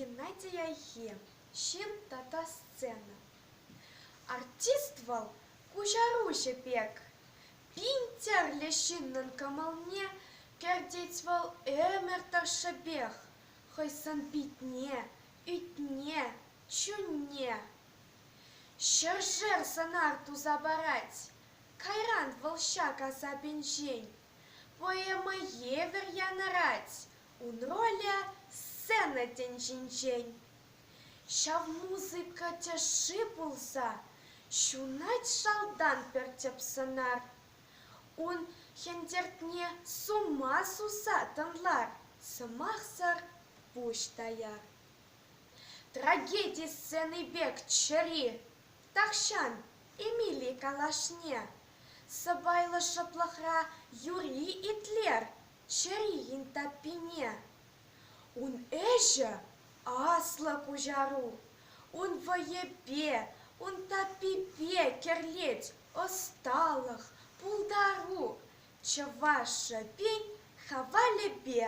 Геннадий Айхи Ҫын тата сцена. Артист вӑл куҫаруҫӑ пек. Пин тӗрлӗ ҫыннӑн кӑмӑлне кӗртет вӑл ӗмӗр тӑршшӗпех хӑй сӑн-питне, ӳтне, чунне. Ҫӗршер сӑнар туса парать, кайран вӑл ҫак асапӗнчен поэма евӗр янӑрать, ун ролӗ сцена тӗнчинчен. Ҫав музыка тӗшши пулса ҫунать шалтан пӗр тӗп сӑнар. Ун хӗнтертне сума суса тӑнлар, сӑмахсӑр пуҫ таяр. Трагеди сцени пек чӗри тахҫан Эмили калашне сӑпайлӑ шӑплӑхра юри итлер чӗрийӗн таппине. Ун ӗҫӗ аслӑ куҫару, ун вӑйӗпе, ун таппипе кӗрлет ӑсталӑх, пултару, чӑваш шӑпин хавалӗпе.